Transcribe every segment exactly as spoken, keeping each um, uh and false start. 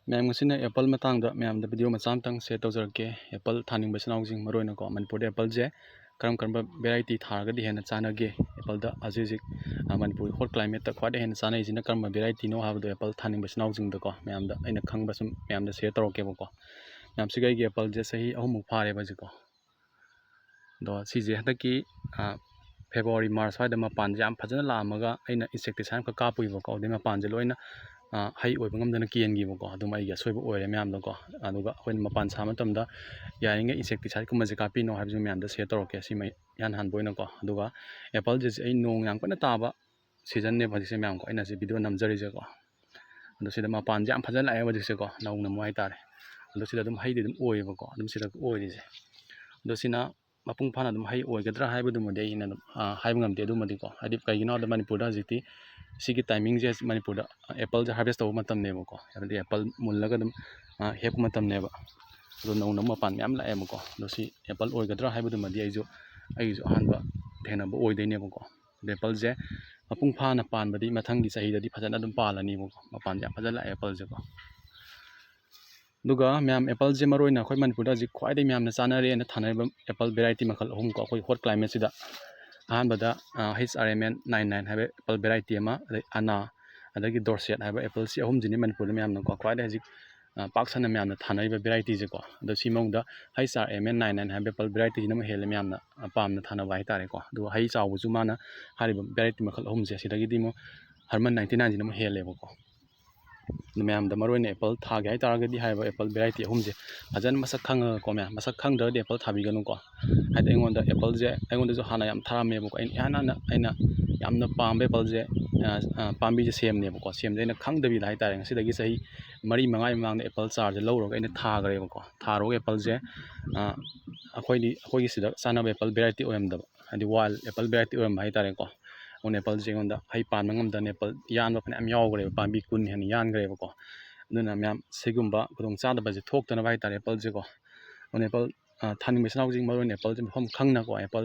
ꯃꯌꯥꯝ, ꯉꯁꯤꯅ ꯑꯦꯄꯜ ꯃꯇꯥꯡꯗ ꯃꯌꯥꯝꯗ ꯚꯤꯗꯤꯑꯣ ꯃꯆꯥ ꯑꯃꯇꯪ ꯁꯤꯌꯔ ꯇꯧꯖꯔꯛꯀꯦ꯫ ꯑꯦꯄꯜ ꯊꯥꯅꯤꯡꯕ ꯏꯆꯤꯟ ꯏꯅꯥꯎꯁꯤꯡ, ꯃꯔꯨꯑꯣꯏꯅꯀꯣ ꯃꯅꯤꯄꯨꯔꯗ ꯑꯦꯄꯜꯁꯦ ꯀꯔꯝ ꯀꯔꯝꯕ ꯚꯦꯔꯥꯏꯇꯤ ꯊꯥꯔꯒꯗꯤ ꯍꯦꯟꯅ ꯆꯥꯟꯅꯒꯦ? ꯑꯦꯄꯜꯗ ꯍꯧꯖꯤꯛ ꯍꯧꯖꯤꯛ, ꯑ, ꯃꯅꯤꯄꯨꯔꯒꯤ ꯍꯣꯠ ꯀ꯭ꯂꯥꯏꯃꯦꯠꯇ ꯈ꯭ꯋꯥꯏꯗꯒꯤ ꯍꯦꯟꯅ ꯆꯥꯅꯔꯤꯁꯤꯅ ꯀꯔꯝꯕ ꯚꯦꯔꯥꯏꯇꯤꯅꯣ ꯍꯥꯏꯕꯗꯣ ꯑꯦꯄꯜ ꯊꯥꯅꯤꯡꯕ ꯏꯆꯤꯟ ꯏꯅꯥꯎꯁꯤꯡꯗꯀꯣ ꯃꯌꯥꯝꯗ ꯑꯩꯅ ꯈꯪꯕ ꯁꯨꯝ ꯃꯌꯥꯝꯗ ꯁꯤꯌꯔ ꯇꯧꯔꯛꯀꯦꯕꯀꯣ꯫ ꯃꯌꯥꯝꯁꯤꯒ ꯑꯩꯒꯤ ꯑꯦꯄꯜꯁꯦ ꯆꯍꯤ ꯑꯍꯨꯝꯃꯨꯛ ꯐꯥꯔꯦꯕ ꯍꯧꯖꯤꯛꯀꯣ꯫ ꯑꯗꯣ ꯁꯤꯁꯦ ꯍꯟꯗꯛꯀꯤ, ꯑ, ꯐꯦꯕ꯭ꯔꯨꯋꯥꯔꯤ, ꯃꯥꯔꯆ ꯁ꯭ꯋꯥꯏꯗ ꯃꯄꯥꯟꯁꯦ ꯌꯥꯝ ꯐꯖꯅ ꯂꯥꯛꯑꯝꯃꯒ ꯑꯩꯅ insecticide ꯑꯃꯈꯛ ꯀꯥꯞꯄꯨꯏꯕꯀꯣ꯫ ꯑꯗꯩ ꯃꯄꯥꯟꯁꯦ ꯂꯣꯏꯅ, ꯑ, ꯍꯩ ꯑꯣꯏꯕ ꯉꯝꯗꯅ ꯀꯦꯟꯈꯤꯕꯀꯣ꯫ ꯑꯗꯨꯝ ꯑꯩꯒꯤ ꯑꯁꯣꯏꯕ ꯑꯣꯏꯔꯦ ꯃꯌꯥꯝꯗꯀꯣ꯫ ꯑꯗꯨꯒ ꯑꯩꯈꯣꯏꯅ ꯃꯄꯥꯟ ꯁꯥꯕ ꯃꯇꯝꯗ ꯌꯥꯔꯤꯉꯩ insecticideꯀꯨꯝꯕꯁꯦ ꯀꯥꯞꯄꯤꯅꯣ ꯍꯥꯏꯕꯁꯨ ꯃꯌꯥꯝꯗ ꯁꯤꯌꯔ ꯇꯧꯔꯛꯀꯦ꯫ ꯁꯤꯃ ꯏꯍꯥꯟ ꯍꯥꯟꯕ ꯑꯣꯏꯅꯀꯣ꯫ ꯑꯗꯨꯒ ꯑꯦꯄꯜꯁꯦ ꯑꯩ ꯅꯣꯡ ꯌꯥꯝ ꯀꯟꯅ ꯇꯥꯕ ꯁꯤꯖꯟꯅꯦꯕ ꯍꯧꯖꯤꯛꯁꯦ ꯃꯌꯥꯝꯀꯣ꯫ ꯑꯩꯅ ꯁꯤ ꯚꯤꯗꯤꯑꯣ ꯅꯝꯖꯔꯤꯁꯦꯀꯣ꯫ ꯑꯗꯣ ꯁꯤꯗ ꯃꯄꯥꯟꯁꯦ ꯌꯥꯝ ꯐꯖꯅ ꯂꯥꯛꯑꯦꯕ ꯍꯧꯖꯤꯛꯁꯦꯀꯣ, ꯅꯧꯅ ꯑꯃꯨꯛ ꯍꯥꯏꯇꯥꯔꯦ꯫ ꯑꯗꯣ ꯁꯤꯗ ꯑꯗꯨꯝ ꯍꯩꯗꯤ ꯑꯗꯨꯝ ꯑꯣꯏꯌꯦꯕꯀꯣ, ꯑꯗꯨꯝ ꯁꯤꯗ ꯑꯣꯏꯔꯤꯁꯦ꯫ ꯑꯗꯣ ꯁꯤꯅ ꯃꯄꯨꯡ ꯐꯥꯅ ꯑꯗꯨꯝ ꯍꯩ ꯑꯣꯏꯒꯗ꯭ꯔꯥ ꯍꯥꯏꯕꯗꯨꯃꯗꯤ ꯑꯩꯅ ꯑꯗꯨꯝ, ꯑ, ꯍꯥꯏꯕ ꯉꯝꯗꯦ꯫ ꯑꯗꯨꯃꯗꯤꯀꯣ, ꯍꯥꯏꯗꯤ ꯀꯩꯒꯤꯅꯣ ꯍꯥꯏꯕꯗ ꯃꯅꯤꯄꯨꯔꯗ ꯍꯧꯖꯤꯛꯇꯤ ꯁꯤꯒꯤ ꯇꯥꯏꯃꯤꯡꯁꯦ ꯃꯅꯤꯄꯨꯔꯗ ꯑꯦꯄꯜꯁꯦ ꯍꯥꯔꯚꯦꯁ ꯇꯧꯕ ꯃꯇꯝꯅꯦꯕꯀꯣ, ꯍꯥꯏꯕꯗꯤ ꯑꯦꯄꯜ ꯃꯨꯜꯂꯒ ꯑꯗꯨꯝ, ꯑ, ꯍꯦꯛꯄ ꯃꯇꯝꯅꯦꯕ꯫ ꯑꯗꯣ ꯅꯧꯅ ꯃꯄꯥꯟ ꯃꯌꯥꯝ ꯂꯥꯛꯑꯦꯕꯀꯣ꯫ ꯑꯗꯣ ꯁꯤ ꯑꯦꯄꯜ ꯑꯣꯏꯒꯗ꯭ꯔꯥ ꯍꯥꯏꯕꯗꯨꯃꯗꯤ ꯑꯩꯁꯨ, ꯑꯩꯒꯤꯁꯨ ꯑꯍꯥꯟꯕ ꯊꯦꯡꯅꯕ ꯑꯣꯏꯗꯣꯏꯅꯦꯕꯀꯣ꯫ ꯑꯦꯄꯜꯁꯦ ꯃꯄꯨꯡ ꯐꯥꯅ ꯄꯥꯟꯕꯗꯤ ꯃꯊꯪꯒꯤ ꯆꯍꯤꯗꯗꯤ ꯐꯖꯅ ꯑꯗꯨꯝ ꯄꯥꯜꯂꯅꯤꯕꯀꯣ꯫ ꯃꯄꯥꯟꯁꯦ ꯌꯥꯝ ꯐꯖꯅ ꯂꯥꯛꯑꯦ ꯑꯦꯄꯜꯁꯦꯀꯣ꯫ ꯑꯗꯨꯒ ꯃꯌꯥꯝ, ꯑꯦꯄꯜꯁꯦ ꯃꯔꯨꯑꯣꯏꯅ ꯑꯩꯈꯣꯏ ꯃꯅꯤꯄꯨꯔꯗ ꯍꯧꯖꯤꯛ ꯈ꯭ꯋꯥꯏꯗꯒꯤ ꯃꯌꯥꯝꯅ ꯆꯥꯅꯔꯦꯅ ꯊꯥꯅꯔꯤꯕ ꯑꯦꯄꯜ ꯚꯦꯔꯥꯏꯇꯤ ꯃꯈꯜ ꯑꯍꯨꯝ ꯀꯣ, ꯑꯩꯈꯣꯏ ꯍꯣꯠ ꯀ꯭ꯂꯥꯏꯃꯦꯠꯁꯤꯗ꯫ ꯑꯍꯥꯟꯕꯗ, ꯑ, H R M N nine nine ꯍꯥꯏꯕ ꯑꯦꯄꯜ ꯚꯦꯔꯥꯏꯇꯤ ꯑꯃ, ꯑꯗꯩ ꯑꯅꯥ, ꯑꯗꯒꯤ ꯗꯣꯔꯁꯦꯠ ꯍꯥꯏꯕ ꯑꯦꯄꯜꯁꯤ ꯑꯍꯨꯝꯁꯤꯅꯤ ꯃꯅꯤꯄꯨꯔꯗ ꯃꯌꯥꯝꯅꯀꯣ ꯈ꯭ꯋꯥꯏꯗꯒꯤ ꯍꯧꯖꯤꯛ, ꯑ, ꯄꯥꯛ ꯁꯟꯅ ꯃꯌꯥꯝꯅ ꯊꯥꯅꯔꯤꯕ ꯚꯦꯔꯥꯏꯇꯤꯁꯦꯀꯣ꯫ ꯑꯗꯣ ꯁꯤ ꯃꯅꯨꯡꯗ H R M N nine nine ꯍꯥꯏꯕ ꯑꯦꯄꯜ ꯚꯦꯔꯥꯏꯇꯤꯁꯤꯅ ꯑꯃꯨꯛ ꯍꯦꯜꯂꯦ ꯃꯌꯥꯝꯅ, ꯑ, ꯄꯥꯝꯅ ꯊꯥꯅꯕ ꯍꯥꯏꯇꯥꯔꯦꯀꯣ꯫ ꯑꯗꯨꯒ ꯍꯩ ꯆꯥꯎꯕꯁꯨ ꯃꯥꯅ ꯍꯥꯏꯔꯤꯕ ꯚꯦꯔꯥꯏꯇꯤ ꯃꯈꯜ ꯑꯍꯨꯝꯁꯦ ꯁꯤꯗꯒꯤꯗꯤ ꯑꯃꯨꯛ ꯍꯔꯃꯟ ꯅꯥꯏꯟꯇꯤ ꯅꯥꯏꯟꯁꯤꯅ ꯑꯃꯨꯛ ꯍꯦꯜꯂꯦꯕꯀꯣ꯫ ꯑꯗꯨ ꯃꯌꯥꯝꯗ ꯃꯔꯨꯑꯣꯏꯅ ꯑꯦꯄꯜ ꯊꯥꯒꯦ ꯍꯥꯏꯇꯥꯔꯒꯗꯤ ꯍꯥꯏꯔꯤꯕ ꯑꯦꯄꯜ ꯚꯦꯔꯥꯏꯇꯤ ꯑꯍꯨꯝꯁꯦ ꯐꯖꯅ ꯃꯁꯛ ꯈꯪꯉꯒꯀꯣ ꯃꯌꯥꯝ, ꯃꯁꯛ ꯈꯪꯗ꯭ꯔꯒꯗꯤ ꯑꯦꯄꯜ ꯊꯥꯕꯤꯒꯅꯨꯀꯣ꯫ ꯍꯥꯏꯗꯤ ꯑꯩꯉꯣꯟꯗ ꯑꯦꯄꯜꯁꯦ, ꯑꯩꯉꯣꯟꯗꯁꯨ ꯍꯥꯟꯅ ꯌꯥꯝ ꯊꯥꯔꯝꯃꯦꯕꯀꯣ꯫ ꯑꯩꯅ ꯏꯍꯥꯟ ꯍꯥꯟꯅ ꯑꯩꯅ ꯌꯥꯝꯅ ꯄꯥꯝꯕ ꯑꯦꯄꯜꯁꯦ, ꯑ, ꯑ, ꯄꯥꯝꯕꯤꯁꯦ ꯁꯦꯝꯅꯦꯕꯀꯣ꯫ ꯁꯦꯝꯁꯦ ꯑꯩꯅ ꯈꯪꯗꯕꯤꯗ ꯍꯥꯏꯇꯥꯔꯦ, ꯉꯁꯤꯗꯒꯤ ꯆꯍꯤ ꯃꯔꯤ ꯃꯉꯥꯒꯤ ꯃꯃꯥꯡꯗ ꯑꯦꯄꯜ ꯆꯥꯔꯁꯦ ꯂꯧꯔꯒ ꯑꯩꯅ ꯊꯥꯈ꯭ꯔꯦꯕꯀꯣ꯫ ꯊꯥꯔꯨꯔꯒ ꯑꯦꯄꯜꯁꯦ, ꯑ, ꯑꯩꯈꯣꯏꯗꯤ, ꯑꯩꯈꯣꯏꯒꯤ ꯁꯤꯗ ꯆꯥꯅꯕ ꯑꯦꯄꯜ ꯚꯦꯔꯥꯏꯇꯤ ꯑꯣꯏꯔꯝꯗꯕ, ꯍꯥꯏꯗꯤ ꯋꯥꯏꯜ ꯑꯦꯄꯜ ꯚꯦꯔꯥꯏꯇꯤ ꯑꯣꯏꯔꯝꯕ ꯍꯥꯏꯇꯥꯔꯦꯀꯣ꯫ ꯑꯗꯨꯅ ꯑꯦꯄꯜꯁꯦ ꯑꯩꯉꯣꯟꯗ ꯍꯩ ꯄꯥꯟꯕ ꯉꯝꯗꯅ ꯑꯦꯄꯜ ꯌꯥꯟꯕ ꯐꯅꯌꯥꯝ ꯌꯥꯎꯈ꯭ꯔꯦꯕ, ꯄꯥꯝꯕꯤ ꯀꯨꯟ ꯍꯦꯟꯅ ꯌꯥꯟꯈ꯭ꯔꯦꯕꯀꯣ꯫ ꯑꯗꯨꯅ ꯃꯌꯥꯝ ꯁꯤꯒꯨꯝꯕ ꯈꯨꯗꯣꯡꯆꯥꯗꯕꯁꯦ ꯊꯣꯛꯇꯅꯕ ꯍꯥꯏꯇꯥꯔꯦ ꯑꯦꯄꯜꯁꯦꯀꯣ꯫ ꯑꯗꯨꯅ ꯑꯦꯄꯜ, ꯑ, ꯊꯥꯅꯤꯡꯕ ꯏꯆꯤꯟ ꯏꯅꯥꯎꯁꯤꯡ ꯃꯔꯨꯑꯣꯏꯅ ꯑꯦꯄꯜꯁꯦ ꯃꯐꯝ ꯈꯪꯅꯀꯣ, ꯑꯦꯄꯜ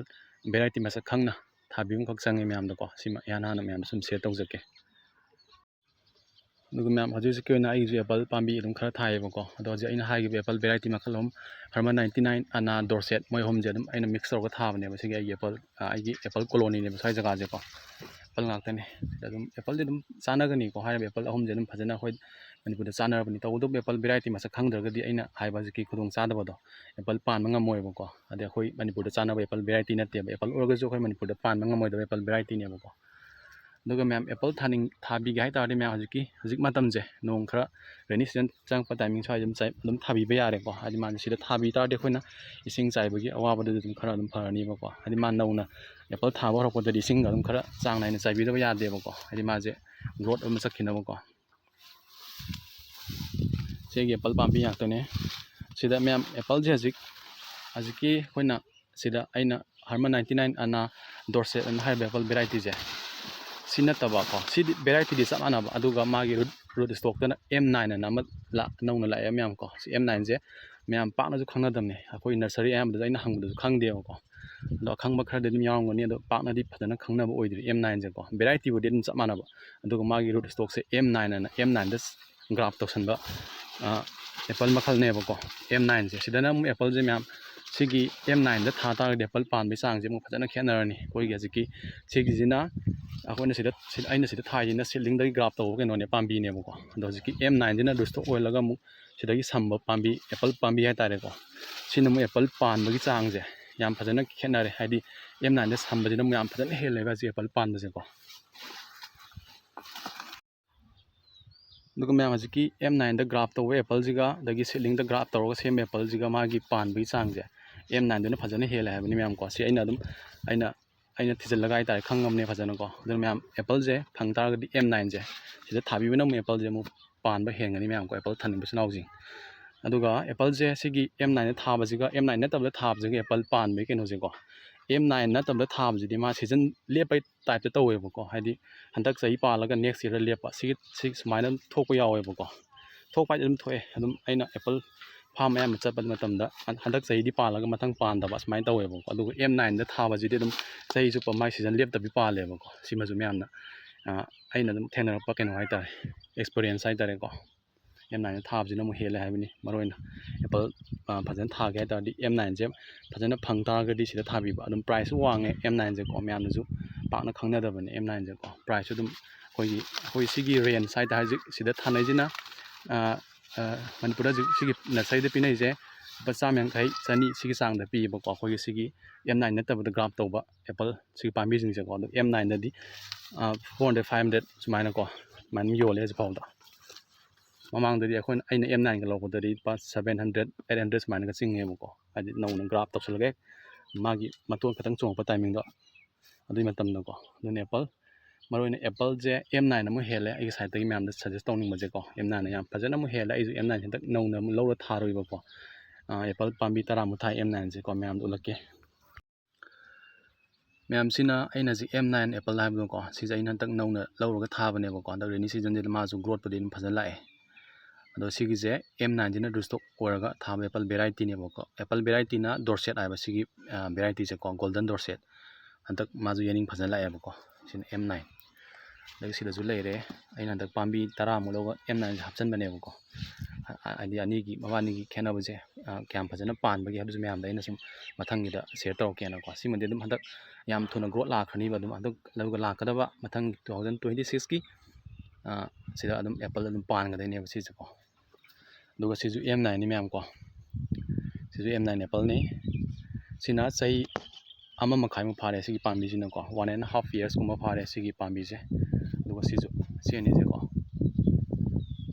ꯚꯦꯔꯥꯏꯇꯤ ꯃꯁꯛ ꯈꯪꯅ ꯊꯥꯕꯤꯕ ꯑꯃꯈꯛ ꯆꯪꯉꯦ ꯃꯌꯥꯝꯗꯀꯣ꯫ ꯁꯤꯃ ꯏꯍꯥꯟ ꯍꯥꯟꯅ ꯃꯌꯥꯝꯗ ꯁꯨꯝ ꯁꯤꯌꯔ ꯇꯧꯖꯒꯦ꯫ ꯑꯗꯨꯒ ꯃꯌꯥꯝ, ꯍꯧꯖꯤꯛ ꯍꯧꯖꯤꯛꯀꯤ ꯑꯣꯏꯅ ꯑꯩꯒꯤꯁꯨ ꯑꯦꯄꯜ ꯄꯥꯝꯕꯤ ꯑꯗꯨꯝ ꯈꯔ ꯊꯥꯏꯌꯦꯕꯀꯣ꯫ ꯑꯗꯣ ꯍꯧꯖꯤꯛ ꯑꯩꯅ ꯍꯥꯏꯈꯤꯕ ꯑꯦꯄꯜ ꯚꯦꯔꯥꯏꯇꯤ ꯃꯈꯜ ꯑꯍꯨꯝ, ꯍꯔꯃꯟ ꯅꯥꯏꯟꯇꯤ ꯅꯥꯏꯟ, ꯑꯅꯥ, ꯗꯣꯔꯁꯦꯠ, ꯃꯣꯏ ꯑꯍꯨꯝꯁꯦ ꯑꯗꯨꯝ ꯑꯩꯅ ꯃꯤꯛꯁ ꯇꯧꯔꯒ ꯊꯥꯕꯅꯦꯕ ꯁꯤꯒꯤ ꯑꯩꯒꯤ ꯑꯦꯄꯜ, ꯑꯩꯒꯤ ꯑꯦꯄꯜ ꯀꯣꯂꯣꯅꯤꯅꯦꯕ ꯁ꯭ꯋꯥꯏ ꯖꯒꯥꯁꯦꯀꯣ꯫ ꯑꯦꯄꯜ ꯉꯥꯛꯇꯅꯦ꯫ ꯑꯗꯨꯝ ꯑꯦꯄꯜꯗꯤ ꯑꯗꯨꯝ ꯆꯥꯅꯒꯅꯤꯀꯣ꯫ ꯍꯥꯏꯔꯤꯕ ꯑꯦꯄꯜ ꯑꯍꯨꯝꯁꯦ ꯑꯗꯨꯝ ꯐꯖꯅ ꯑꯩꯈꯣꯏ ꯃꯅꯤꯄꯨꯔꯗ ꯆꯥꯅꯔꯕꯅꯤ꯫ ꯇꯧꯕꯇꯕꯨ ꯑꯦꯄꯜ ꯚꯦꯔꯥꯏꯇꯤ ꯃꯁꯛ ꯈꯪꯗ꯭ꯔꯒꯗꯤ ꯑꯩꯅ ꯍꯥꯏꯕ ꯍꯧꯖꯤꯛꯀꯤ ꯈꯨꯗꯣꯡ ꯆꯥꯗꯕꯗꯣ, ꯑꯦꯄꯜ ꯄꯥꯟꯕ ꯉꯝꯃꯣꯏꯕꯀꯣ꯫ ꯑꯗꯩ ꯑꯩꯈꯣꯏ ꯃꯅꯤꯄꯨꯔꯗ ꯆꯥꯅꯕ ꯑꯦꯄꯜ ꯚꯦꯔꯥꯏꯇꯤ ꯅꯠꯇꯦꯕ꯫ ꯑꯦꯄꯜ ꯑꯣꯏꯔꯒꯁꯨ ꯑꯩꯈꯣꯏ ꯃꯅꯤꯄꯨꯔꯗ ꯄꯥꯟꯕ ꯉꯝꯃꯣꯏꯗꯕ ꯑꯦꯄꯜ ꯚꯦꯔꯥꯏꯇꯤꯅꯦꯕꯀꯣ꯫ ꯑꯗꯨꯒ ꯃꯌꯥꯝ ꯑꯦꯄꯜ ꯊꯥꯅꯤꯡ-, ꯊꯥꯕꯤꯒꯦ ꯍꯥꯏ ꯇꯥꯔꯗꯤ ꯃꯌꯥꯝ ꯍꯧꯖꯤꯛꯀꯤ, ꯍꯧꯖꯤꯛ ꯃꯇꯝꯁꯦ ꯅꯣꯡ ꯈꯔ ꯔꯦꯅꯤ ꯁꯤꯖꯟ ꯆꯪꯉꯛꯄ ꯇꯥꯏꯃꯤꯡ ꯁ꯭ꯋꯥꯏꯗ ꯑꯗꯨꯝ ꯆꯥꯏ-, ꯑꯗꯨꯝ ꯊꯥꯕꯤꯕ ꯌꯥꯔꯦꯀꯣ꯫ ꯍꯥꯏꯗꯤ ꯃꯥꯁꯦ ꯁꯤꯗ ꯊꯥꯕꯤ ꯇꯥꯔꯗꯤ ꯑꯩꯈꯣꯏꯅ ꯏꯁꯤꯡ ꯆꯥꯏꯕꯒꯤ ꯑꯋꯥꯕꯗꯨꯗꯤ ꯑꯗꯨꯝ ꯈꯔ ꯑꯗꯨꯝ ꯐꯔꯅꯤꯕꯀꯣ꯫ ꯍꯥꯏꯗꯤ ꯃꯥ ꯅꯧꯅ ꯑꯦꯄꯜ ꯊꯥꯕ ꯍꯧꯔꯛꯄꯗꯗꯤ ꯏꯁꯤꯡ ꯑꯗꯨꯝ ꯈꯔ ꯆꯥꯡ ꯅꯥꯏꯅ ꯆꯥꯏꯕꯤꯗꯕ ꯌꯥꯗꯦꯕꯀꯣ꯫ ꯍꯥꯏꯗꯤ ꯃꯥꯁꯦ ꯒ꯭ꯔꯣꯠ ꯑꯃ ꯆꯠꯈꯤꯅꯕꯀꯣ꯫ ꯁꯤꯒꯤ ꯑꯦꯄꯜ ꯄꯥꯝꯕꯤ ꯉꯥꯛꯇꯅꯦ꯫ ꯁꯤꯗ ꯃꯌꯥꯝ ꯑꯦꯄꯜꯁꯦ ꯍꯧꯖꯤꯛ, ꯍꯧꯖꯤꯛꯀꯤ ꯑꯩꯈꯣꯏꯅ ꯁꯤꯗ ꯑꯩꯅ ꯍꯔꯃꯟ ꯅꯥꯏꯟꯇꯤ ꯅꯥꯏꯟ ꯑꯅꯥ ꯗꯣꯔꯁꯦꯠ ꯑꯅ ꯍꯥꯏꯔꯤꯕ ꯑꯦꯄꯜ ꯚꯦꯔꯥꯏꯇꯤꯁꯦ, ꯁꯤ ꯅꯠꯇꯕꯀꯣ, ꯁꯤꯗꯤ ꯚꯦꯔꯥꯏꯇꯤꯗꯤ ꯆꯞ ꯃꯥꯟꯅꯕ, ꯑꯗꯨꯒ ꯃꯥꯒꯤ ꯔꯨꯠ, ꯔꯨꯠ ꯁ꯭ꯇꯣꯛꯇꯅ ꯑꯦꯝ ꯅꯥꯏꯟ ꯑꯅ ꯑꯃ ꯂꯥꯛ-, ꯅꯧꯅ ꯂꯥꯛꯑꯦ ꯃꯌꯥꯝ ꯀꯣ꯫ ꯁꯤ ꯑꯦꯝ ꯅꯥꯏꯟꯁꯦ ꯃꯌꯥꯝ ꯄꯥꯛꯅꯁꯨ ꯈꯪꯅꯗꯕꯅꯦ꯫ ꯑꯩꯈꯣꯏ ꯅꯔꯁꯔꯤ ꯑꯌꯥꯝꯕꯗꯁꯨ ꯑꯩꯅ ꯍꯪꯕꯗꯁꯨ ꯈꯪꯗꯦꯕꯀꯣ꯫ ꯑꯗꯣ ꯑꯈꯪꯕ ꯈꯔꯗꯤ ꯑꯗꯨꯝ ꯌꯥꯎꯔꯝꯒꯅꯤ, ꯑꯗꯣ ꯄꯥꯛꯅꯗꯤ ꯐꯖꯅ ꯈꯪꯅꯕ ꯑꯣꯏꯗ꯭ꯔꯤ ꯑꯦꯝ ꯅꯥꯏꯟꯁꯦꯀꯣ꯫ ꯚꯦꯔꯥꯏꯇꯤꯕꯨꯗꯤ ꯑꯗꯨꯝ ꯆꯞ ꯃꯥꯟꯅꯕ, ꯑꯗꯨꯒ ꯃꯥꯒꯤ ꯔꯨꯠ ꯁ꯭ꯇꯣꯛꯁꯦ ꯑꯦꯝ ꯅꯥꯏꯟ ꯑꯅ, ꯑꯦꯝ ꯅꯥꯏꯟꯗ ꯒ꯭ꯔꯥꯐ ꯇꯧꯁꯟꯕ, ꯑ, ꯑꯦꯄꯜ ꯃꯈꯜꯅꯦꯕꯀꯣ, ꯑꯦꯝ ꯅꯥꯏꯟꯁꯦ꯫ ꯁꯤꯗꯅ ꯑꯃꯨꯛ ꯑꯦꯄꯜꯁꯦ ꯃꯌꯥꯝ, ꯁꯤꯒꯤ ꯑꯦꯝ ꯅꯥꯏꯟꯗ ꯊꯥ ꯇꯥꯔꯒꯗꯤ ꯑꯦꯄꯜ ꯄꯥꯟꯕꯒꯤ ꯆꯥꯡꯁꯦ ꯑꯃꯨꯛ ꯐꯖꯅ ꯈꯦꯠꯅꯔꯅꯤ꯫ ꯑꯩꯈꯣꯏꯒꯤ ꯍꯧꯖꯤꯛꯀꯤ ꯁꯤꯒꯤꯁꯤꯅ, ꯑꯩꯈꯣꯏꯅ ꯁꯤꯗ, ꯁꯤ-, ꯑꯩꯅ ꯁꯤꯗ ꯊꯥꯏꯁꯤꯅ ꯁꯤꯗꯂꯤꯡꯗꯒꯤ ꯒ꯭ꯔꯥꯐ ꯇꯧꯕ ꯀꯩꯅꯣꯅꯦ, ꯄꯥꯝꯕꯤꯅꯦꯕꯀꯣ꯫ ꯑꯗꯣ ꯍꯧꯖꯤꯛꯀꯤ ꯑꯦꯝ ꯅꯥꯏꯟꯁꯤꯅ ꯔꯨꯠ ꯁ꯭ꯇꯣꯛ ꯑꯣꯏꯍꯜꯂꯒ ꯑꯃꯨꯛ ꯁꯤꯗꯒꯤ ꯁꯝꯕ ꯄꯥꯝꯕꯤ, ꯑꯦꯄꯜ ꯄꯥꯝꯕꯤ ꯍꯥꯏꯇꯥꯔꯦꯀꯣ, ꯁꯤꯅ ꯑꯃꯨꯛ ꯑꯦꯄꯜ ꯄꯥꯟꯕꯒꯤ ꯆꯥꯡꯁꯦ ꯌꯥꯝ ꯐꯖꯅ ꯈꯦꯠꯅꯔꯦ꯫ ꯍꯥꯏꯗꯤ ꯑꯦꯝ ꯅꯥꯏꯟꯗ ꯁꯝꯕꯁꯤꯅ ꯑꯃꯨꯛ ꯌꯥꯝ ꯐꯖꯅ ꯍꯦꯜꯂꯦꯕ ꯍꯧꯖꯤꯛ ꯑꯦꯄꯜ ꯄꯥꯟꯕꯁꯦꯀꯣ꯫ ꯑꯗꯨꯒ ꯃꯌꯥꯝ ꯍꯧꯖꯤꯛꯀꯤ ꯑꯦꯝ ꯅꯥꯏꯟꯗ ꯒ꯭ꯔꯥꯐ ꯇꯧꯕ ꯑꯦꯄꯜꯁꯤꯒ ꯑꯗꯒꯤ ꯁꯤꯗꯂꯤꯡꯗ ꯒ꯭ꯔꯥꯐ ꯇꯧꯔꯒ ꯁꯦꯝꯕ ꯑꯦꯄꯜꯁꯤꯒ ꯃꯥꯒꯤ ꯄꯥꯟꯕꯒꯤ ꯆꯥꯡꯁꯦ ꯑꯦꯝ ꯅꯥꯏꯟꯗꯨꯅ ꯐꯖꯅ ꯍꯦꯜꯂꯦ ꯍꯥꯏꯕꯅꯤ ꯃꯌꯥꯝꯀꯣ꯫ ꯁꯤ ꯑꯩꯅ ꯑꯗꯨꯝ, ꯑꯩꯅ, ꯑꯩꯅ ꯊꯤꯖꯤꯜꯂꯒ ꯍꯥꯏꯇꯥꯔꯦ ꯈꯪꯉꯕꯅꯦ ꯐꯖꯅꯀꯣ꯫ ꯑꯗꯨꯅ ꯃꯌꯥꯝ ꯑꯦꯄꯜꯁꯦ ꯐꯪ ꯇꯥꯔꯒꯗꯤ ꯑꯦꯝ ꯅꯥꯏꯟꯁꯦ, ꯁꯤꯗ ꯊꯥꯕꯤꯕꯅ ꯑꯃꯨꯛ ꯑꯦꯄꯜꯁꯦ ꯑꯃꯨꯛ ꯄꯥꯟꯕ ꯍꯦꯟꯒꯅꯤ ꯃꯌꯥꯝꯀꯣ, ꯑꯦꯄꯜ ꯊꯥꯅꯤꯡꯕ ꯏꯆꯤꯟ ꯏꯅꯥꯎꯁꯤꯡ꯫ ꯑꯗꯨꯒ ꯑꯦꯄꯜꯁꯦ ꯁꯤꯒꯤ ꯑꯦꯝ ꯅꯥꯏꯟꯗ ꯊꯥꯕꯁꯤꯒ ꯑꯦꯝ ꯅꯥꯏꯟ ꯅꯠꯇꯕꯗ ꯊꯥꯕꯁꯤꯒ ꯑꯦꯄꯜ ꯄꯥꯟꯕꯒꯤ ꯀꯩꯅꯣꯁꯦꯀꯣ, ꯑꯦꯝ ꯅꯥꯏꯟ ꯅꯠꯇꯕꯗ ꯊꯥꯕꯁꯤꯗꯤ ꯃꯥ ꯁꯤꯖꯟ ꯂꯦꯞꯄꯩ ꯇꯥꯏꯞꯇ ꯇꯧꯋꯦꯕꯀꯣ꯫ ꯍꯥꯏꯗꯤ ꯍꯟꯗꯛ ꯆꯍꯤ ꯄꯥꯜꯂꯒ ꯅꯦꯛꯁ ꯌꯔꯗ ꯂꯦꯞꯄ, ꯁꯤꯒꯤ, ꯁꯤ ꯁꯨꯃꯥꯏꯅ ꯊꯣꯛꯄ ꯌꯥꯎꯋꯦꯕꯀꯣ꯫ ꯊꯣꯛꯄ ꯍꯥꯏꯗꯤ ꯑꯗꯨꯝ ꯊꯣꯛꯑꯦ꯫ ꯑꯗꯨꯝ ꯑꯩꯅ ꯑꯦꯄꯜ ꯐꯥꯔꯝ ꯑꯌꯥꯝꯕ ꯆꯠꯄ ꯃꯇꯝꯗ ꯍꯟ-, ꯍꯟꯗꯛ ꯆꯍꯤꯗꯤ ꯄꯥꯜꯂꯒ ꯃꯊꯪ ꯄꯥꯟꯗꯕ ꯁꯨꯃꯥꯏꯅ ꯇꯧꯋꯦꯕꯀꯣ꯫ ꯑꯗꯨꯒ ꯑꯦꯝ ꯅꯥꯏꯟꯗ ꯊꯥꯕꯁꯤꯗꯤ ꯑꯗꯨꯝ ꯆꯍꯤ ꯆꯨꯞꯄ ꯃꯥꯏ ꯁꯤꯖꯟ ꯂꯦꯞꯇꯕꯤ ꯄꯥꯜꯂꯦꯕꯀꯣ꯫ ꯁꯤꯃꯁꯨ ꯃꯌꯥꯝꯅ, ꯑ, ꯑꯩꯅ ꯑꯗꯨꯝ ꯊꯦꯡꯅꯔꯛꯄ ꯀꯩꯅꯣ ꯍꯥꯏꯇꯥꯔꯦ, ꯑꯦꯛꯁꯄꯤꯔꯤꯌꯦꯟꯁ ꯍꯥꯏꯇꯥꯔꯦꯀꯣ, ꯑꯦꯝ ꯅꯥꯏꯟꯅ ꯊꯥꯕꯁꯤꯅ ꯑꯃꯨꯛ ꯍꯦꯜꯂꯦ ꯍꯥꯏꯕꯅꯤ꯫ ꯃꯔꯨ ꯑꯣꯏꯅ ꯑꯦꯄꯜ ꯐꯖꯅ ꯊꯥꯒꯦ ꯍꯥꯏ ꯇꯥꯔꯗꯤ ꯑꯦꯝ ꯅꯥꯏꯟꯁꯦ ꯐꯖꯅ ꯐꯪ ꯇꯥꯔꯒꯗꯤ ꯁꯤꯗ ꯊꯥꯕꯤꯕ꯫ ꯑꯗꯨꯝ ꯄ꯭ꯔꯥꯏꯁꯁꯨ ꯋꯥꯡꯉꯦ ꯑꯦꯝ ꯅꯥꯏꯟꯁꯦꯀꯣ, ꯃꯌꯥꯝꯅꯁꯨ ꯄꯥꯛꯅ ꯈꯪꯅꯗꯕꯅꯦ ꯑꯦꯝ ꯅꯥꯏꯟꯁꯦꯀꯣ꯫ ꯄ꯭ꯔꯥꯏꯁꯁꯨ ꯑꯗꯨꯝ ꯑꯩꯈꯣꯏꯒꯤ, ꯑꯩꯈꯣꯏ ꯁꯤꯒꯤ ꯔꯦꯟꯖ ꯍꯥꯏ ꯇꯥꯔꯦ, ꯍꯧꯖꯤꯛ ꯁꯤꯗ ꯊꯥꯅꯩꯁꯤꯅ, ꯑ, ꯑ, ꯃꯅꯤꯄꯨꯔꯗ ꯍꯧꯖꯤꯛ ꯁꯤꯒꯤ ꯅꯔꯁꯔꯤꯗ ꯄꯤꯅꯔꯤꯁꯦ ꯂꯨꯄꯥ ꯆꯥꯝꯃ ꯌꯥꯡꯈꯩ, ꯆꯅꯤ, ꯁꯤꯒꯤ ꯆꯥꯡꯗ ꯄꯤꯌꯦꯕꯀꯣ꯫ ꯑꯩꯈꯣꯏꯒꯤ ꯁꯤꯒꯤ ꯑꯦꯝ ꯅꯥꯏꯟ ꯅꯠꯇꯕꯗ ꯒ꯭ꯔꯥꯐ ꯇꯧꯕ ꯑꯦꯄꯜ ꯁꯤꯒꯤ ꯄꯥꯝꯕꯤꯁꯤꯡꯁꯦꯀꯣ꯫ ꯑꯗꯣ ꯑꯦꯝ ꯅꯥꯏꯟꯗꯗꯤ, ꯑ, four hundred, five hundred ꯁꯨꯃꯥꯏꯅꯀꯣ, ꯁꯨꯃꯥꯏꯅ ꯌꯣꯜꯂꯦ ꯍꯧꯖꯤꯛ ꯐꯥꯎꯗ꯫ ꯃꯃꯥꯡꯗꯗꯤ ꯑꯩꯈꯣꯏꯅ, ꯑꯩꯅ ꯑꯦꯝ ꯅꯥꯏꯟꯒ ꯂꯧꯕꯗꯗꯤ ꯂꯨꯄꯥ seven hundred, eight hundred ꯁꯨꯃꯥꯏꯅꯒ ꯆꯤꯡꯉꯦꯕꯀꯣ꯫ ꯍꯥꯏꯗꯤ ꯅꯧꯅ ꯒ꯭ꯔꯥꯐ ꯇꯧꯁꯜꯂꯒ ꯃꯥꯒꯤ ꯃꯇꯣꯟ ꯈꯛꯇꯪ ꯆꯣꯡꯉꯛꯄ ꯇꯥꯏꯃꯤꯡꯗꯣ, ꯑꯗꯨꯒꯤ ꯃꯇꯝꯗꯀꯣ꯫ ꯑꯗꯨꯅ ꯑꯦꯄꯜ, ꯃꯔꯨꯑꯣꯏꯅ ꯑꯦꯄꯜꯁꯦ ꯑꯦꯝ ꯅꯥꯏꯟ ꯑꯃꯨꯛ ꯍꯦꯜꯂꯦ ꯑꯩꯒꯤ ꯁꯥꯏꯠꯇꯒꯤ ꯃꯌꯥꯝꯗ ꯁꯖꯦꯁ ꯇꯧꯅꯤꯡꯕꯁꯦꯀꯣ꯫ ꯑꯦꯝ ꯅꯥꯏꯟꯅ ꯌꯥꯝ ꯐꯖꯅ ꯑꯃꯨꯛ ꯍꯦꯜꯂꯦ꯫ ꯑꯩꯁꯨ ꯑꯦꯝ ꯅꯥꯏꯟ ꯍꯟꯗꯛ ꯅꯧꯅ ꯑꯃꯨꯛ ꯂꯧꯔ ꯊꯥꯔꯨꯏꯕꯀꯣ꯫ ꯑ, ꯑꯦꯄꯜ ꯄꯥꯝꯕꯤ ꯇꯔꯥꯃꯨꯛ ꯊꯥꯏ ꯑꯦꯝ ꯅꯥꯏꯟꯁꯦꯀꯣ, ꯃꯌꯥꯝꯗ ꯎꯠꯂꯛꯀꯦ꯫ ꯃꯌꯥꯝꯁꯤꯅ ꯑꯩꯅ ꯍꯧꯖꯤꯛ ꯑꯦꯝ ꯅꯥꯏꯟ ꯑꯦꯄꯜ ꯍꯥꯏꯕꯗꯣꯀꯣ, ꯁꯤꯁꯦ ꯑꯩꯅ ꯍꯟꯗꯛ ꯅꯧꯅ ꯂꯧꯔꯒ ꯊꯥꯕꯅꯦꯕꯀꯣ꯫ ꯍꯟꯗꯛ ꯔꯦꯅꯤ ꯁꯤꯖꯟꯁꯤꯗ ꯃꯥꯁꯨ ꯒ꯭ꯔꯣꯠꯄꯨꯗꯤ ꯑꯗꯨꯝ ꯐꯖꯅ ꯂꯥꯛꯑꯦ꯫ ꯑꯗꯣ ꯁꯤꯒꯤꯁꯦ ꯑꯦꯝ ꯅꯥꯏꯟꯁꯤꯅ ꯔꯨꯁꯇꯣꯛ ꯑꯣꯏꯔꯒ ꯊꯥꯕ ꯑꯦꯄꯜ ꯚꯦꯔꯥꯏꯇꯤꯅꯦꯕꯀꯣ꯫ ꯑꯦꯄꯜ ꯚꯦꯔꯥꯏꯇꯤꯅ ꯗꯣꯔꯁꯦꯠ ꯍꯥꯏꯕ ꯁꯤꯒꯤ, ꯑ, ꯚꯦꯔꯥꯏꯇꯤꯁꯦꯀꯣ, ꯒꯣꯜꯗꯟ ꯗꯣꯔꯁꯦꯠ꯫ ꯍꯟꯗꯛ ꯃꯥꯁꯨ ꯌꯦꯅꯤꯡ ꯐꯖꯅ ꯂꯥꯛꯑꯦꯕꯀꯣ꯫ ꯁꯤꯅ ꯑꯦꯝ ꯅꯥꯏꯟ꯫ ꯑꯗꯒꯤ ꯁꯤꯗꯁꯨ ꯂꯩꯔꯦ꯫ ꯑꯩꯅ ꯍꯟꯗꯛ ꯄꯥꯝꯕꯤ ꯇꯔꯥꯃꯨꯛ ꯂꯧꯔꯒ ꯑꯦꯝ ꯅꯥꯏꯟꯁꯦ ꯍꯥꯞꯆꯤꯟꯕꯅꯦꯕꯀꯣ꯫ ꯍ-, ꯍꯥꯏꯗꯤ ꯑꯅꯤꯒꯤ, ꯃꯕꯥꯅꯤꯒꯤ ꯈꯦꯠꯅꯕꯁꯦ, ꯑ, ꯀꯌꯥꯝ ꯐꯖꯅ ꯄꯥꯟꯕꯒꯦ ꯍꯥꯏꯕꯁꯨ ꯃꯌꯥꯝꯗ ꯑꯩꯅ ꯁꯨꯝ ꯃꯊꯪꯒꯤꯗ ꯁꯤꯌꯔ ꯇꯧꯔꯛꯀꯦꯅꯀꯣ꯫ ꯁꯤꯃꯗꯤ ꯑꯗꯨꯝ ꯍꯟꯗꯛ ꯌꯥꯝ ꯊꯨꯅ ꯒ꯭ꯔꯣꯠ ꯂꯥꯛꯈ꯭ꯔꯅꯤꯕ꯫ ꯑꯗꯨꯝ ꯍꯟꯗꯛ, ꯑꯗꯨꯒ ꯂꯥꯛꯀꯗꯕ ꯃꯊꯪ two thousand twenty sixꯀꯤ, ꯑ, ꯁꯤꯗ ꯑꯗꯨꯝ ꯑꯦꯄꯜ ꯑꯗꯨꯝ ꯄꯥꯟꯒꯗꯣꯏꯅꯦꯕ ꯁꯤꯁꯦꯀꯣ꯫ ꯑꯗꯨꯒ ꯁꯤꯁꯨ ꯑꯦꯝ ꯅꯥꯏꯟꯅꯤ ꯃꯌꯥꯝ ꯀꯣ꯫ ꯁꯤꯁꯨ ꯑꯦꯝ ꯅꯥꯏꯟ ꯑꯦꯄꯜꯅꯤ꯫ ꯁꯤꯅ ꯆꯍꯤ ꯑꯃ ꯃꯈꯥꯏꯃꯨꯛ ꯐꯥꯔꯦ ꯁꯤꯒꯤ ꯄꯥꯝꯕꯤꯁꯤꯅꯀꯣ, one and half yearsꯀꯨꯝꯕ ꯐꯥꯔꯦ ꯁꯤꯒꯤ ꯄꯥꯝꯕꯤꯁꯦ꯫ ꯑꯗꯨꯒ ꯁꯤꯁꯨ, ꯁꯤ ꯑꯅꯤꯁꯦꯀꯣ,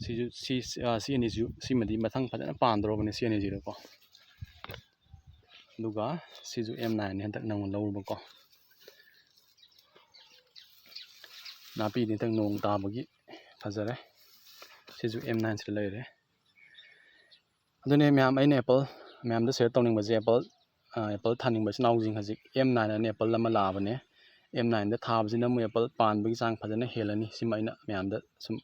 ꯁꯤꯁꯨ, ꯁꯤ, ꯑ, ꯁꯤ ꯑꯅꯤꯁꯨ, ꯁꯤꯃꯗꯤ ꯃꯊꯪ ꯐꯖꯅ ꯄꯥꯟꯗꯧꯔꯕꯅꯦ ꯁꯤ ꯑꯅꯤꯁꯤꯗꯀꯣ꯫ ꯑꯗꯨꯒ ꯁꯤꯁꯨ ꯑꯦꯝ ꯅꯥꯏꯟꯅꯤ ꯍꯟꯗꯛ ꯅꯧꯅ ꯂꯧꯔꯨꯕꯀꯣ꯫ ꯅꯥꯄꯤꯗꯤ ꯍꯟꯗꯛ ꯅꯣꯡ ꯇꯥꯕꯒꯤ ꯐꯖꯔꯦ꯫ ꯁꯤꯁꯨ ꯑꯦꯝ ꯅꯥꯏꯟꯁꯤꯗ ꯂꯩꯔꯦ꯫ ꯑꯗꯨꯅꯦ ꯃꯌꯥꯝ, ꯑꯩꯅ ꯑꯦꯄꯜ ꯃꯌꯥꯝꯗ ꯁꯤꯌꯔ ꯇꯧꯅꯤꯡꯕꯁꯦ, ꯑꯦꯄꯜ, ꯑ, ꯑꯦꯄꯜ ꯊꯥꯅꯤꯡꯕ ꯏꯆꯤꯟ ꯏꯅꯥꯎꯁꯤꯡ ꯍꯧꯖꯤꯛ ꯑꯦꯝ ꯅꯥꯏꯟ ꯑꯅ ꯑꯦꯄꯜ ꯑꯃ ꯂꯥꯛꯑꯕꯅꯦ꯫ ꯑꯦꯝ ꯅꯥꯏꯟꯗ ꯊꯥꯕꯁꯤꯅ ꯑꯃꯨꯛ ꯑꯦꯄꯜ ꯄꯥꯟꯕꯒꯤ ꯆꯥꯡ ꯐꯖꯅ ꯍꯦꯜꯂꯅꯤ꯫ ꯁꯤꯃ ꯑꯩꯅ ꯃꯌꯥꯝꯗ ꯁꯨꯝ,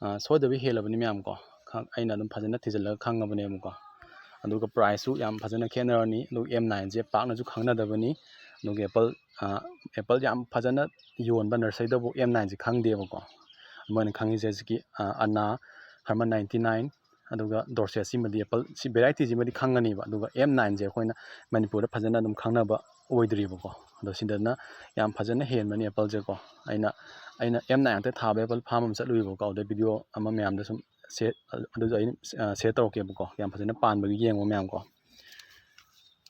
ꯑ, ꯁꯣꯏꯗꯕꯤ ꯍꯦꯜꯂꯕꯅꯤ ꯃꯌꯥꯝ ꯀꯣ꯫ ꯈꯪ-, ꯑꯩꯅ ꯑꯗꯨꯝ ꯐꯖꯅ ꯊꯤꯖꯤꯜꯂꯒ ꯈꯪꯉꯕꯅꯦꯕꯀꯣ꯫ ꯑꯗꯨꯒ ꯄ꯭ꯔꯥꯏꯁꯁꯨ ꯌꯥꯝ ꯐꯖꯅ ꯈꯦꯠꯅꯔꯅꯤ꯫ ꯑꯗꯨꯒ ꯑꯦꯝ ꯅꯥꯏꯟꯁꯦ ꯄꯥꯛꯅꯁꯨ ꯈꯪꯅꯗꯕꯅꯤ꯫ ꯑꯗꯨꯒ ꯑꯦꯄꯜ ꯑꯦꯄꯜ ꯌꯥꯝ ꯐꯖꯅ ꯌꯣꯟꯕ ꯅꯔꯁꯔꯤꯗꯕꯨ ꯑꯦꯝ ꯅꯥꯏꯟꯁꯦ ꯈꯪꯗꯦꯕꯀꯣ꯫ ꯃꯣꯏꯅ ꯈꯪꯉꯤꯁꯦ ꯍꯧꯖꯤꯛꯀꯤ ꯑꯅꯥ, ꯍꯔꯃꯟ ꯅꯥꯏꯟꯇꯤ ꯅꯥꯏꯟ, ꯑꯗꯨꯒ ꯗꯣꯔꯁꯦꯠ, ꯁꯤꯃꯗꯤ ꯑꯦꯄꯜ ꯁꯤ ꯚꯦꯔꯥꯏꯇꯤꯁꯤꯃꯗꯤ ꯈꯪꯒꯅꯤꯕ꯫ ꯑꯗꯨꯒ ꯑꯦꯝ ꯅꯥꯏꯟꯁꯦ ꯑꯩꯈꯣꯏꯅ ꯃꯅꯤꯄꯨꯔꯗ ꯐꯖꯅ ꯑꯗꯨꯝ ꯈꯪꯅꯕ ꯑꯣꯏꯗ꯭ꯔꯤꯕꯀꯣ꯫ ꯑꯗꯣ ꯁꯤꯗꯅ ꯌꯥꯝ ꯐꯖꯅ ꯍꯦꯟꯕꯅꯤ ꯑꯦꯄꯜꯁꯦꯀꯣ꯫ ꯑꯩꯅ ꯑꯩꯅ ꯑꯦꯝ ꯅꯥꯏꯟ ꯉꯥꯛꯇ ꯊꯥꯕ ꯑꯦꯄꯜ ꯐꯥꯔꯝ ꯑꯃ ꯆꯠꯂꯨꯏꯕꯀꯣ꯫ ꯑꯗꯨꯗꯩ ꯚꯤꯗꯤꯑꯣ ꯑꯃ ꯃꯌꯥꯝꯗ ꯁꯨꯝ ꯁꯦ ꯑꯗꯨꯁꯨ ꯑꯩ ꯁꯦꯌꯔ ꯇꯧꯔꯛꯀꯦꯕꯀꯣ, ꯌꯥꯝ ꯐꯖꯅ ꯄꯥꯟꯕꯒꯤ ꯌꯦꯡꯉꯣ ꯃꯌꯥꯝꯀꯣ꯫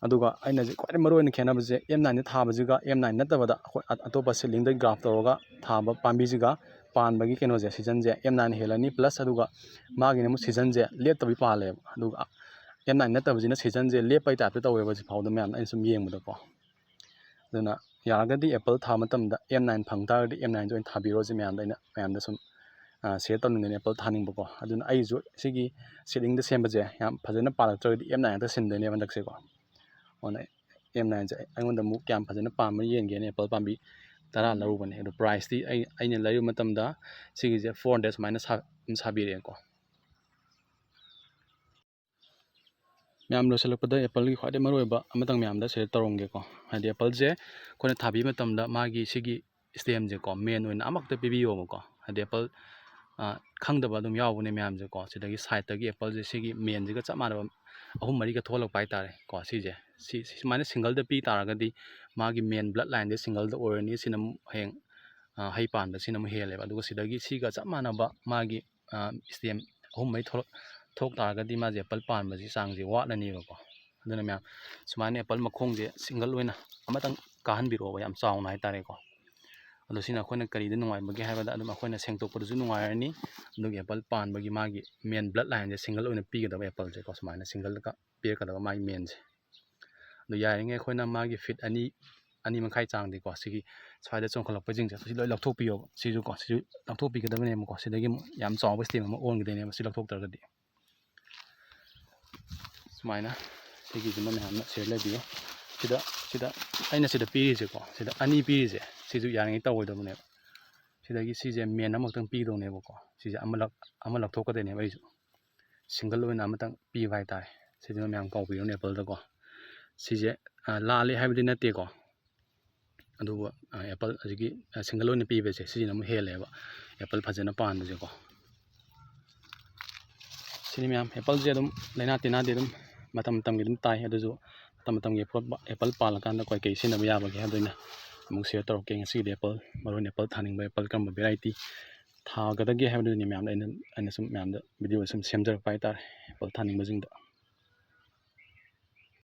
ꯑꯗꯨꯒ ꯑꯩꯅ ꯍꯧꯖꯤꯛ ꯈ꯭ꯋꯥꯏꯗꯒꯤ ꯃꯔꯨ ꯑꯣꯏꯅ ꯈꯦꯠꯅꯕꯁꯦ, ꯑꯦꯝ ꯅꯥꯏꯟꯗ ꯊꯥꯕꯁꯤꯒ ꯑꯦꯝ ꯅꯥꯏꯟ ꯅꯠꯇꯕꯗ ꯑꯩꯈꯣꯏ ꯑ- ꯑꯇꯣꯞꯄ ꯁꯤꯗꯂꯤꯡꯗ ꯒ꯭ꯔꯥꯐ ꯇꯧꯔꯒ ꯊꯥꯕ ꯄꯥꯝꯕꯤꯁꯤꯒ ꯄꯥꯟꯕꯒꯤ ꯀꯩꯅꯣꯁꯦ, ꯁꯤꯖꯟꯁꯦ ꯑꯦꯝ ꯅꯥꯏꯟ ꯍꯦꯜꯂꯅꯤ꯫ ꯄ꯭ꯂꯁ ꯑꯗꯨꯒ ꯃꯥꯒꯤꯅ ꯑꯃꯨꯛ ꯁꯤꯖꯟꯁꯦ ꯂꯦꯞꯇꯕꯤ ꯄꯥꯜꯂꯦꯕ꯫ ꯑꯗꯨꯒ ꯑꯦꯝ ꯅꯥꯏꯟ ꯅꯠꯇꯕꯁꯤꯅ ꯁꯤꯖꯟꯁꯦ ꯂꯦꯞꯄꯩ ꯇꯥꯏꯞꯇ ꯇꯧꯋꯦꯕ ꯍꯧꯖꯤꯛ ꯐꯥꯎꯗ, ꯃꯌꯥꯝꯅ ꯑꯩꯅ ꯁꯨꯝ ꯌꯦꯡꯕꯗꯀꯣ꯫ ꯑꯗꯨꯅ ꯌꯥꯔꯒꯗꯤ ꯑꯦꯄꯜ ꯊꯥꯕ ꯃꯇꯝꯗ ꯑꯦꯝ ꯅꯥꯏꯟ ꯐꯪ ꯇꯥꯔꯒꯗꯤ ꯑꯦꯝ ꯅꯥꯏꯟꯁꯦ ꯑꯣꯏꯅ ꯊꯥꯕꯤꯔꯣ, ꯁꯤ ꯃꯌꯥꯝꯗ ꯑꯩꯅ ꯃꯌꯥꯝꯗ ꯁꯨꯝ ꯁꯦꯌꯔ ꯇꯧꯅꯤꯡꯗꯅ ꯑꯦꯄꯜ ꯊꯥꯅꯤꯡꯕꯀꯣ꯫ ꯑꯗꯨꯅ ꯑꯩꯁꯨ ꯁꯤꯒꯤ ꯁꯤꯗꯂꯤꯡꯗ ꯁꯦꯝꯕꯁꯦ ꯌꯥꯝ ꯐꯖꯅ ꯄꯥꯜꯂꯛꯇ꯭ꯔꯒꯗꯤ ꯑꯦꯝ ꯅꯥꯏꯟ ꯉꯥꯛꯇ ꯁꯤꯟꯗꯣꯏꯅꯦꯕ ꯍꯟꯗꯛꯁꯦꯀꯣ꯫ ꯑꯗꯨꯅ ꯑꯦꯝ ꯅꯥꯏꯟꯁꯦ ꯑꯩꯉꯣꯟꯗ ꯑꯃꯨꯛ ꯀꯌꯥꯝ ꯐꯖꯅ ꯄꯥꯟꯕ ꯌꯦꯡꯒꯦꯅ ꯑꯦꯄꯜ ꯄꯥꯝꯕꯤ ꯇꯔꯥ ꯂꯧꯔꯨꯕꯅꯦ꯫ ꯑꯗꯣ ꯄ꯭ꯔꯥꯏꯁꯇꯤ ꯑꯩ ꯑꯩꯅ ꯂꯩꯔꯨꯕ ꯃꯇꯝꯗ ꯁꯤꯒꯤꯁꯦ ꯐꯣꯔ ꯍꯟꯗ꯭ꯔꯦꯗ ꯁꯨꯃꯥꯏꯅ ꯁꯥ- ꯑꯗꯨꯝ ꯁꯥꯕꯤꯔꯛꯑꯦꯀꯣ꯫ ꯃꯌꯥꯝ, ꯂꯣꯏꯁꯤꯜꯂꯛꯄꯗ ꯑꯦꯄꯜꯒꯤ ꯈ꯭ꯋꯥꯏꯗꯒꯤ ꯃꯔꯨꯑꯣꯏꯕ ꯑꯃꯇꯪ ꯃꯌꯥꯝꯗ ꯁꯦꯌꯔ ꯇꯧꯔꯝꯒꯦꯀꯣ꯫ ꯍꯥꯏꯗꯤ ꯑꯦꯄꯜꯁꯦ ꯑꯩꯈꯣꯏꯅ ꯊꯥꯕꯤꯕ ꯃꯇꯝꯗ ꯃꯥꯒꯤ ꯁꯤꯒꯤ ꯁ꯭ꯇꯦꯝꯁꯦꯀꯣ, ꯃꯦꯟ ꯑꯣꯏꯅ ꯑꯃꯈꯛꯇ ꯄꯤꯕꯤꯌꯣꯕꯀꯣ꯫ ꯍꯥꯏꯗꯤ ꯑꯦꯄꯜ ꯈꯪꯗꯕ ꯑꯗꯨꯝ ꯌꯥꯎꯕꯅꯦ ꯃꯌꯥꯝꯁꯦꯀꯣ꯫ ꯁꯤꯗꯒꯤ ꯁꯥꯏꯠꯇꯒꯤ ꯑꯦꯄꯜꯁꯦ ꯁꯤꯒꯤ ꯃꯦꯟꯁꯤꯒ ꯆꯞ ꯃꯥꯟꯅꯕ ꯑꯍꯨꯝ ꯃꯔꯤꯒ ꯊꯣꯛꯍꯜꯂꯛꯄ ꯍꯥꯏꯇꯥꯔꯦꯀꯣ꯫ ꯁꯤꯁꯦ ꯁꯤ ꯁꯤ ꯁꯨꯃꯥꯏꯅ ꯁꯤꯡꯒꯜꯗ ꯄꯤ ꯇꯥꯔꯒꯗꯤ ꯃꯥꯒꯤ ꯃꯦꯟ ꯕ꯭ꯂꯠ ꯂꯥꯏꯟꯗꯤ ꯁꯤꯡꯒꯜꯗ ꯑꯣꯏꯔꯅꯤ꯫ ꯁꯤꯅ ꯑꯃꯨꯛ ꯍꯌꯦꯡ ꯍꯩ ꯄꯥꯟꯕꯁꯤꯅ ꯑꯃꯨꯛ ꯍꯦꯜꯂꯦꯕ꯫ ꯑꯗꯨꯒ ꯁꯤꯗꯒꯤ ꯁꯤꯒ ꯆꯞ ꯃꯥꯟꯅꯕ ꯃꯥꯒꯤ ꯁ꯭ꯇꯦꯝ ꯑꯍꯨꯝ ꯃꯔꯤ ꯊꯣꯛꯂꯛ ꯊꯣꯛ ꯇꯥꯔꯒꯗꯤ ꯃꯥꯁꯦ ꯑꯦꯄꯜ ꯄꯥꯟꯕꯁꯤ ꯆꯥꯡꯁꯦ ꯋꯥꯠꯂꯅꯦꯕꯀꯣ꯫ ꯑꯗꯨꯅ ꯃꯌꯥꯝ, ꯁꯨꯃꯥꯏꯅ ꯑꯦꯄꯜ ꯃꯈꯣꯡꯁꯦ ꯁꯤꯡꯒꯜ ꯑꯣꯏꯅ ꯑꯃꯇꯪ ꯀꯥꯍꯟꯕꯤꯔꯛꯑꯣꯕ, ꯌꯥꯝ ꯆꯥꯎꯅ ꯍꯥꯏꯇꯥꯔꯦꯀꯣ꯫ ꯑꯗꯣ ꯁꯤꯅ ꯑꯩꯈꯣꯏꯅ ꯀꯔꯤꯗ ꯅꯨꯡꯉꯥꯏꯕꯒꯦ ꯍꯥꯏꯕꯗ, ꯑꯗꯨꯝ ꯑꯩꯈꯣꯏꯅ ꯁꯦꯡꯗꯣꯛꯄꯗꯁꯨ ꯅꯨꯡꯉꯥꯏꯔꯅꯤ꯫ ꯑꯗꯨꯒ ꯑꯦꯄꯜ ꯄꯥꯟꯕꯒꯤ ꯃꯥꯒꯤ ꯃꯦꯟ ꯕ꯭ꯂꯠ ꯂꯥꯏꯟꯁꯦ ꯁꯤꯡꯒꯜ ꯑꯣꯏꯅ ꯄꯤꯒꯗꯕ, ꯑꯦꯄꯜꯁꯦꯀꯣ, ꯁꯨꯃꯥꯏꯅ ꯁꯤꯡꯒꯜꯗ ꯄꯤꯔꯛꯀꯗꯕ ꯃꯥꯒꯤ ꯃꯦꯟꯁꯦ꯫ ꯑꯗꯣ ꯌꯥꯔꯤꯉꯩ ꯑꯩꯈꯣꯏꯅ ꯃꯥꯒꯤ ꯐꯤꯠ ꯑꯅꯤ, ꯑꯅꯤ ꯃꯈꯥꯏ ꯆꯥꯡꯗꯤꯀꯣ, ꯁꯤꯒꯤ ꯁ꯭ꯋꯥꯏꯗ ꯆꯣꯡꯈꯠꯂꯛꯄꯁꯤꯡꯁꯦ ꯁꯤ ꯂꯣꯏ ꯂꯧꯊꯣꯛꯄꯤꯌꯣꯕ꯫ ꯁꯤꯁꯨꯀꯣ, ꯁꯤꯁꯨ ꯂꯧꯊꯣꯛꯄꯤꯒꯗꯕꯅꯦꯕꯀꯣ꯫ ꯁꯤꯗꯒꯤ ꯑꯃꯨꯛ ꯌꯥꯝ ꯆꯥꯎꯕ ꯁ꯭ꯇꯦꯝ ꯑꯃ ꯑꯣꯟꯈꯤꯗꯣꯏꯅꯦꯕ ꯁꯤ ꯂꯧꯊꯣꯛꯇ꯭ꯔꯒꯗꯤ꯫ ꯁꯨꯃꯥꯏꯅ ꯁꯤꯒꯤꯁꯤꯃ ꯃꯌꯥꯝꯅ ꯁꯤꯗ ꯂꯩꯕꯤꯌꯨ꯫ ꯁꯤꯗ ꯁꯤꯗ ꯑꯩꯅ ꯁꯤꯗ ꯄꯤꯔꯤꯁꯦꯀꯣ, ꯁꯤꯗ ꯑꯅꯤ ꯄꯤꯔꯤꯁꯦ, ꯁꯤꯁꯨ ꯌꯥꯔꯤꯉꯩ ꯇꯧꯔꯣꯏꯗꯕꯅꯦꯕ꯫ ꯁꯤꯗꯒꯤ ꯁꯤꯁꯦ ꯃꯦꯟ ꯑꯃꯈꯛꯇꯪ ꯄꯤꯗꯧꯅꯦꯕꯀꯣ꯫ ꯁꯤꯁꯦ ꯑꯃ ꯂꯧ- ꯑꯃ ꯂꯧꯊꯣꯛꯀꯗꯣꯏꯅꯦꯕ ꯑꯩꯁꯨ꯫ ꯁꯤꯡꯒꯜ ꯑꯣꯏꯅ ꯑꯃꯇꯪ ꯄꯤꯕ ꯍꯥꯏꯇꯥꯔꯦ꯫ ꯁꯤꯁꯤꯃ ꯃꯌꯥꯝ ꯀꯥꯎꯕꯤꯔꯣꯅꯦ ꯑꯦꯄꯜꯗꯀꯣ꯫ ꯁꯤꯁꯦ ꯑ, ꯂꯥꯜꯂꯦ ꯍꯥꯏꯕꯗꯤ ꯅꯠꯇꯦꯀꯣ꯫ ꯑꯗꯨꯕꯨ ꯑꯦꯄꯜ ꯍꯧꯖꯤꯛꯀꯤ ꯁꯤꯡꯒꯜ ꯑꯣꯏꯅ ꯄꯤꯕꯁꯦ ꯁꯤꯁꯤꯅ ꯑꯃꯨꯛ ꯍꯦꯜꯂꯦꯕ ꯑꯦꯄꯜ ꯐꯖꯅ ꯄꯥꯟꯕꯁꯦꯀꯣ꯫ ꯁꯤꯅꯤ ꯃꯌꯥꯝ, ꯑꯦꯄꯜꯁꯦ ꯑꯗꯨꯝ ꯂꯥꯏꯅꯥ ꯇꯤꯟꯅꯥꯗꯤ ꯑꯗꯨꯝ ꯃꯇꯝ ꯃꯇꯝꯒꯤ ꯑꯗꯨꯝ ꯇꯥꯏ꯫ ꯑꯗꯨꯁꯨ ꯃꯇꯝ ꯃꯇꯝꯒꯤ ꯑꯦꯄꯜ ꯄꯥꯜꯂꯀꯥꯟꯗ ꯑꯩꯈꯣꯏ ꯀꯩ ꯁꯤꯖꯤꯟꯅꯕ ꯌꯥꯕꯒꯦ ꯍꯥꯏꯕꯗꯣ ꯑꯩꯅ ꯑꯃꯨꯛ ꯁꯤꯌꯔ ꯇꯧꯔꯛꯀꯦ꯫ ꯉꯁꯤꯒꯤꯗꯤ ꯑꯦꯄꯜ, ꯃꯔꯨ ꯑꯣꯏꯅ ꯑꯦꯄꯜ ꯊꯥꯅꯤꯡꯕ, ꯑꯦꯄꯜ ꯀꯔꯝꯕ ꯚꯦꯔꯥꯏꯇꯤ ꯊꯥꯒꯗꯒꯦ ꯍꯥꯏꯕꯗꯨꯅꯤ ꯃꯌꯥꯝꯗ ꯑꯩꯅ, ꯑꯩꯅ ꯁꯨꯝ ꯃꯌꯥꯝꯗ ꯚꯤꯗꯤꯑꯣ ꯁꯨꯝ ꯁꯦꯝꯖꯔꯛꯄ ꯍꯥꯏꯇꯥꯔꯦ, ꯑꯦꯄꯜ ꯊꯥꯅꯤꯡꯕꯁꯤꯡꯗ꯫